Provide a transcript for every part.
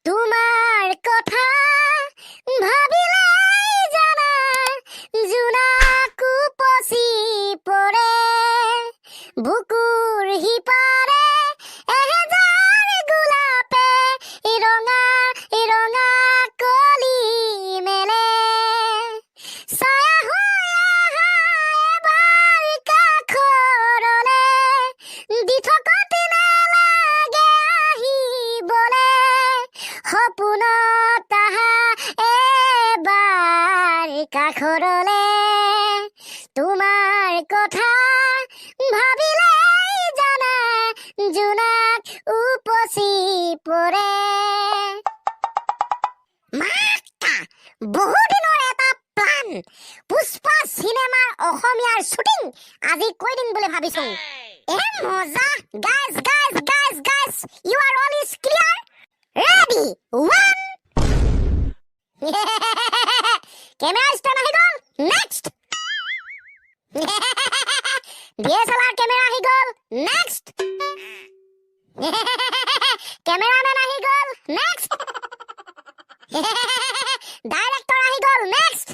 তোমাৰ কথা ভাবিলে জানা জোনাক উপচি পৰে, বুকুৰ সিপাৰে এহেজাৰ গোলাপে ৰঙা ৰঙা কলি মেলে। ছায়া হৈ আহা এবাৰ কাষৰলে, দিঠকত নালাগে আহিবলে, সপোনত আহা এবাৰ কাষৰলে। তোমাৰ কথা ভাবিলে জানা জোনাক উপচি পৰে। মাকা, বহুদিনৰ এটা প্লান, পুষ্পা চিনেমাৰ অসমীয়াৰ শ্বুটিং আজি কৈ দিম বুলি ভাবিছো। এ মজা। Guys, guys, guys, guys, you are all is clear? Ready, one, camera stand আহি গ'ল। নেক্সট, ডিএছএলআৰ কেমেৰা আহি গ'ল। নেক্সট, কেমেৰামেন আহি গ'ল। নেক্সট, ডাইৰেক্টৰ আহি গ'ল। নেক্সট,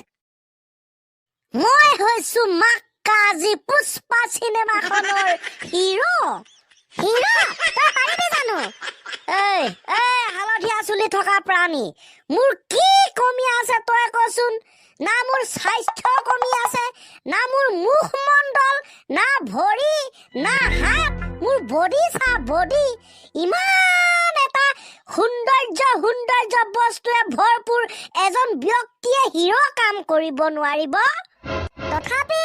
মই হৈছো মাক্কা আজি পুষ্পা চিনেমাখনৰ হিৰো। হিৰো, তই পাৰিবি জানো? এই এই হালধীয়া চুলি থকা প্ৰাণী, মোৰ কি কমি আছে তই কচোন? না মোৰ স্বাস্থ্য কমি আছে, না মোৰ মুখমণ্ডল, না ভৰি, না হাত। মোৰ বডি চা, বডি। ইমান এটা সৌন্দৰ্য সৌন্দৰ্য বস্তুৱে ভৰপূৰ এজন ব্যক্তিয়ে হিৰ' কাম কৰিব নোৱাৰিব? তথাপি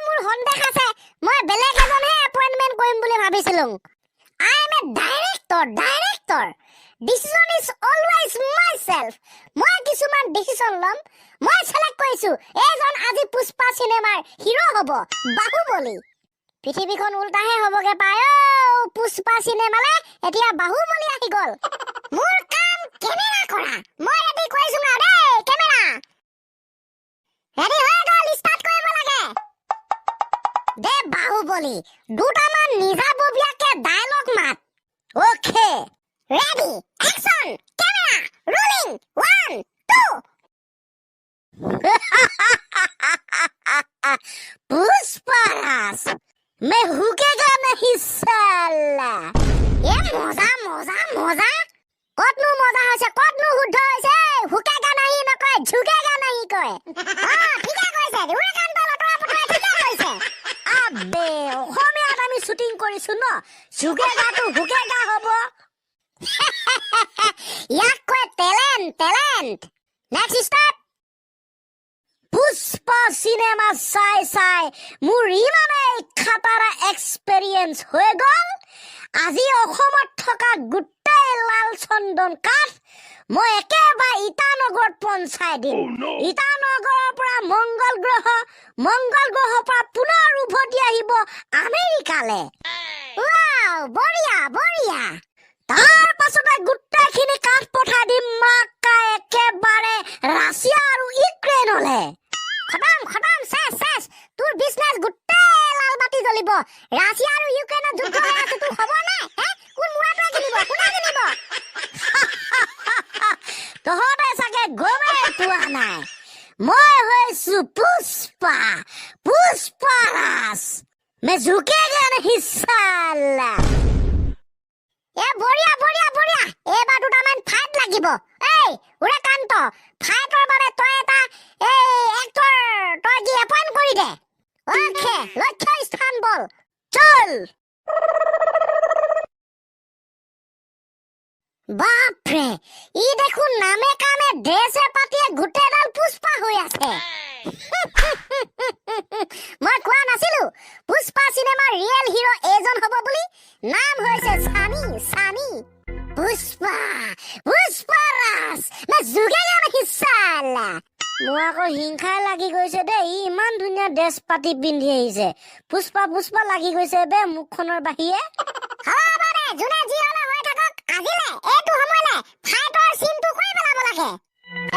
মোৰ সন্দেহ আছে। মই বেলেগ এজনহে এপইণ্টমেণ্ট কৰিম বুলি ভাবিছিলো। I am a director, director. Decision is always myself. মই কিছুমান ডিচিশ্যন ল'ম। মই চিলেক্ট কৰিছো, এইজন আজি পুষ্পা চিনেমাৰ হিৰ' হ'ব, বাহুবলী। পৃথিৱীখন উল্টাহে হ'বগে পায় অ'। পুষ্পা চিনেমালে এতিয়া বাহুবলী আহি গ'ল। মোৰ কাম কেমেৰা কৰা। মই ৰেডি কৰিছো না দেই। কেমেৰা ৰেডি হৈ গ'ল, ষ্টাৰ্ট কৰিব লাগে দে। বাহুবলী, দুটামান নিজাববীয়াকে ডায়লগ মাত। Okay, ready, action, camera rolling, one, two. Pushpraj, मैं झुकेगा नहीं साला। এ মজা, মজা, মজা। ক'তনো মজা হৈছে, ক'তনো শুদ্ধ হৈছে? হুকেগা নাহি নকয়, ঝুকেগা নাহি কয়। অ, ঠিকে কৈছে উৰাকান্ত লতৰা পতৰাই, ঠিকে কৈছে। আবে, অসমীয়াত আমি শ্বুটিং কৰিছো ন, ঝুকেগাটো হুকেগা হ'ব। ইয়াক কয় talent, talent. Next step. Pushpa cinema চাই চাই মোৰ ইমানেই খাতাৰা এক্সপেৰিয়েঞ্চ হৈ গ'ল, আজি অসমত থকা গোটেই লাল চন্দন কাঠ মই একেবাৰে ইটানগৰত পঞ্চাই দিম। ইটানগৰৰ পৰা মংগল গ্ৰহ, মংগল গ্ৰহৰ পৰা পুনৰ উভতি আহিব আমেৰিকালে। ৱাও, বঢ়িয়া, বঢ়িয়া। তাৰ পাছতে গোটেইখিনি কাঠ পঠাই দিম মাকা একেবাৰে ৰাছিয়া আৰু ইউক্ৰেইনলে। খতম, খতম, শেষ, শেষ। তোৰ বিজনেছ গোটেই লাল বাতি জ্বলিব। ৰাছিয়া আৰু ইউক্ৰেইনত যুদ্ধ হৈ আছে, তোৰ খবৰ নাই হে? কোন মূৰাটোৱে কিনিব? কোনে কিনিব? তহঁতে চাগে গমেই পোৱা নাই, মই হৈছো পুষ্পা, পুষ্পাৰাজ। मैं झुकेगा नहीं साला। এ বঢ়িয়া, বঢ়িয়া, বঢ়িয়া। এইবাৰ দুটামান ফাইট লাগিব। এই উৰাকান্ত, ফাইটৰ বাবে তই এটা এই এক্টৰ তই কি এপইণ্ট কৰি দে। অ'কে, লক্ষ্য স্থান বল, চল। বাপৰে, ই দেখোন নামে কামে ড্ৰেছে পাতিয়ে গোটেইডাল পুষ্পা হৈ আছে। মই কোৱা নাছিলো পুষ্পা চিনেমাৰ ৰিয়েল হিৰ' এইজন হ'ব বুলি? নাম হৈছে চানি, চানি। পুষ্পা, পুষ্পা ৰাজ, मैं झुकेगा नहीं साला। মোৰ আকৌ হিংসাই লাগি গৈছে দেই। ই ইমান ধুনীয়া ড্ৰেছ পাতি পিন্ধি আহিছে, পুষ্পা পুষ্পা লাগি গৈছে বে মুখখনৰ বাহিৰে। হ'ব দে, যোনে যি হ'লে হৈ থাকক, আজিলে এইটো সময়লে ফাইটৰ চিনটো কৰি পেলাব লাগে।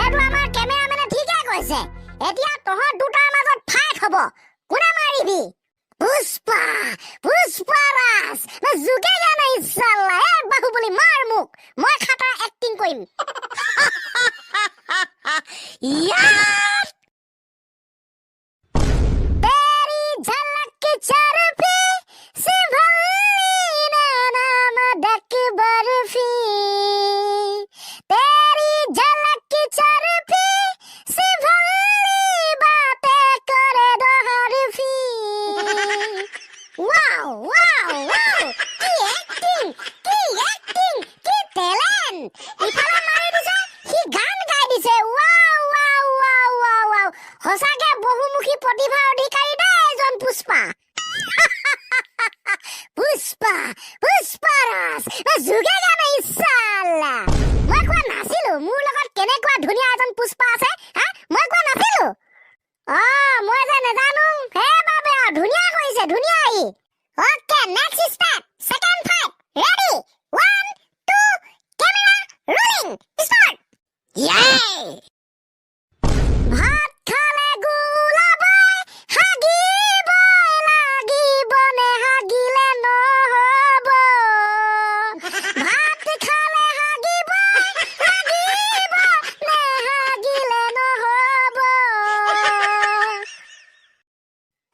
এইটো আমাৰ কেমেৰামেনে ঠিকে কৈছে। এতিয়া তহঁত দুটাৰ মাজত ফাইট হ'ব, কোনে মাৰিবি? পুষ্পা, পুষ্পা ৰাজ, मैं झुकेगा नहीं साला। এ বাহুবলী, মাৰ মোক, মই খাটাৰ এক্টিং কৰিম। ইয়াত तेरी झलक चरफी सिभल्ली नैना मदक बर्फी, तेरी झलक चरफी सिभल्ली बातें करे दो हरफी। ৱাও ৱাও ৱাও, কি এক্টিং, কি এক্টিং, কি টেলেণ্ট! ইফালে মাৰি দিছে, সি গান গাই দিছে। Wow wow wow wow wow, সঁচাকে বহুমুখী প্ৰতিভাৰ অধিকাৰী দেই এজন পুষ্পা। পুষ্পা, পুষ্পাৰাজ, झुकेगा नहीं साला। মই কোৱা নাছিলো মোৰ লগত কেনেকুৱা ধুনীয়া এজন পুষ্পা আছে? হা, মই কোৱা নাছিলো? অ, মই যে নাজানো সেইবাবে। আৰু ধুনীয়া কৰিছে, ধুনীয়া ই। Okay, next step, second fight, ready, one, two, camera rolling, start. য়েই! ভাত খালে গোলাবই, হাগিবই লাগিব, নেহাগিলে নহ'ব। ভাত খালে হাগিবই লাগিব, নেহাগিলে নহ'ব।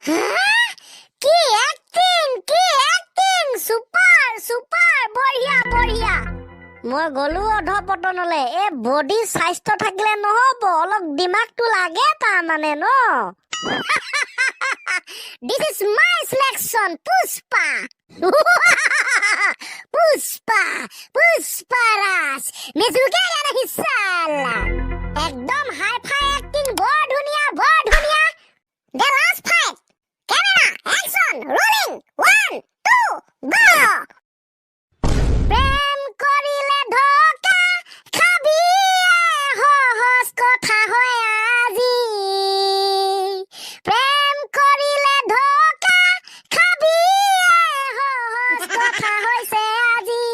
হা? কি এক্টিং, কি এক্টিং! সুপাৰ, সুপাৰ, বঢ়িয়া বঢ়িয়া। মই গলো অধপতনলে। এই বডি স্বাস্থ্য থাকিলে নহ'ব, অলপ দিমাগটো লাগে তাৰমানে ন। This is my selection, Pushpa. Pushpa, Pushpa Raj, मैं झुकेगा नहीं साला। একদম হাই ফাই এক্টিং, বৰ ধুনীয়া, বৰ ধুনীয়া। The last fight, camera action, rolling, one, two, go. প্ৰেম কৰিলে ধোকা খাবি, সহজ কথা হয় আজি। প্ৰেম কৰিলে ধোকা খাবি, সহজ কথা হৈছে আজি।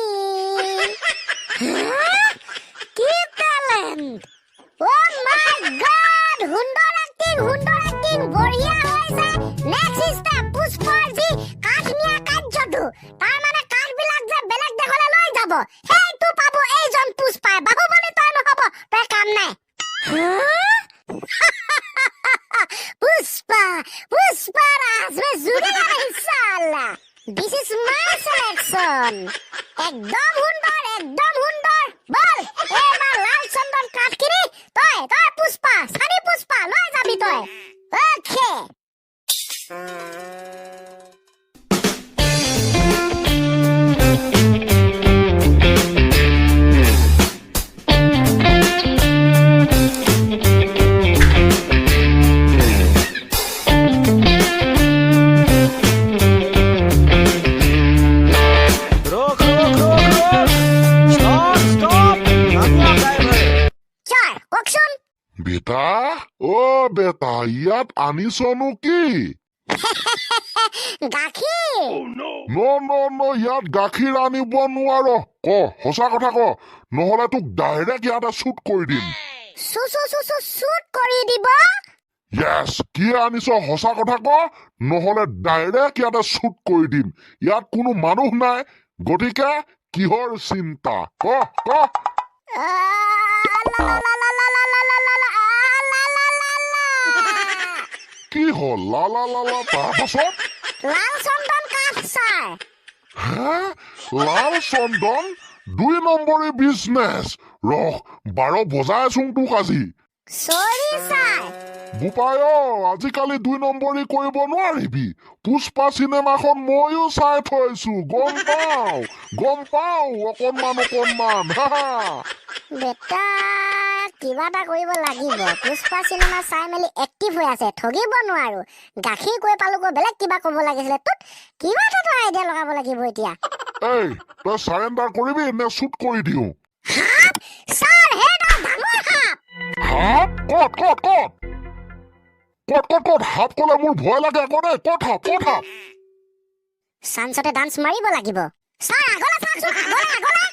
হা? কি টেলেণ্ট! অ' মাই গড, সুন্দৰ এক্টিং, সুন্দৰ এক্টিং, বঢ়িয়া হৈছে। নেক্সট ষ্টেপ, পুষ্পাৰ যি কাঠ নিয়া কাৰ্যটো, তাৰ মানে কাঠবিলাক যে বেলেগ দেশলৈ লৈ যাব, সেইটো পাব এইজন পুষ্পাই। বাহুবলী তই নহ'ব, তই কাম নাই। হা? পুষ্পা, পুষ্পাৰাজ, मैं झुकेगा नहीं साला। This is my selection. একদম সুন্দৰ, একদম সুন্দৰ। বল, এইবাৰ লাল চন্দন কাঠখিনি তই তই পুষ্পা, চানি পুষ্পা লৈ যাবি তই। অ'কে। ৰখ ৰখ ৰখ ৰখ, ষ্টপ ষ্টপ, নামোৱা ড্ৰাইভাৰে। ছাৰ, কওকচোন। বেটা, অ বেটা, ইয়াত আনিছনো কি? গাখীৰ। ন ন ন, ইয়াত গাখীৰ আনিব নোৱাৰ। ক, সঁচা কথা ক, নহলে তোক ডাইৰেক্ট ইয়াতে শ্বুট কৰি দিম। চু চু চু চু, শ্বুট কৰি দিব? য়েছ, কি আনিছ সঁচা কথা ক, নহলে ডাইৰেক্ট ইয়াতে শ্বুট কৰি দিম। ইয়াত কোনো মানুহ নাই, গতিকে কিহৰ চিন্তা? ক ক। আহ, লা লা লা লা লা লা লা লা লা, আহ, লা লা লা লা। কি হ'ল লা লা লা লা, তাৰপাছত? লাল চন্দন কাঠ, ছাৰ। হে, লাল চন্দন? দুই নম্বৰী বিজনেছ। ৰহ, 12 বজাইছোং তোক আজি। চৰি ছাৰ। বোপাই অ, আজিকালি দুই নম্বৰী কৰিব নোৱাৰিবি। পুষ্পা চিনেমাখন ময়ো চাই থৈছো, গম পাওঁ, গম পাওঁ অকণমান অকণমান, হা হা। বেটা, কিবা এটা কৰিব লাগিব। পুষ্পা চিনেমা চাই মেলি এক্টিভ হৈ আছে, ঠগিব নোৱাৰো। গাখীৰ কৈ পালোগৈ, বেলেগ কিবা ক'ব লাগিছিলে। তোত কিবা এটাতো আইডিয়া লগাব লাগিব এতিয়া। এই, তই চাৰেণ্ডাৰ কৰিবি নে শ্বুট কৰি দিওঁ? সাপ ছাৰ, সেইডাল ডাঙৰ সাপ। সাপ? ক'ত ক'ত ক'ত ক'ত ক'ত ক'ত সাপ? ক'লে মোৰ ভয় লাগে আকৌ দেই। ক'ত সাপ, ক'ত সাপ? চান্সতে ডান্স মাৰিব লাগিব ছাৰ। আগলে চাওকচোন, আগলে আগলে।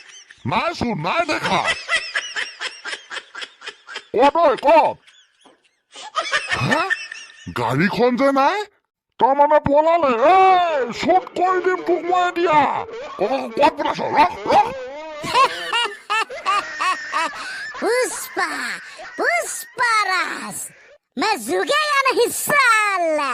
নাইচোন, নাই দেখা। ক'ত ঐ, ক'ত? হা, গাড়ীখন যে নাই, তই মানে পলালে? এই, শ্বুট কৰি দিম তোক মই এতিয়া। ক'ত পলাইছ? ৰখ ৰখ। পুষ্পা, পুষ্পা। पुष्पराज, मैं झुकेगा नहीं साला।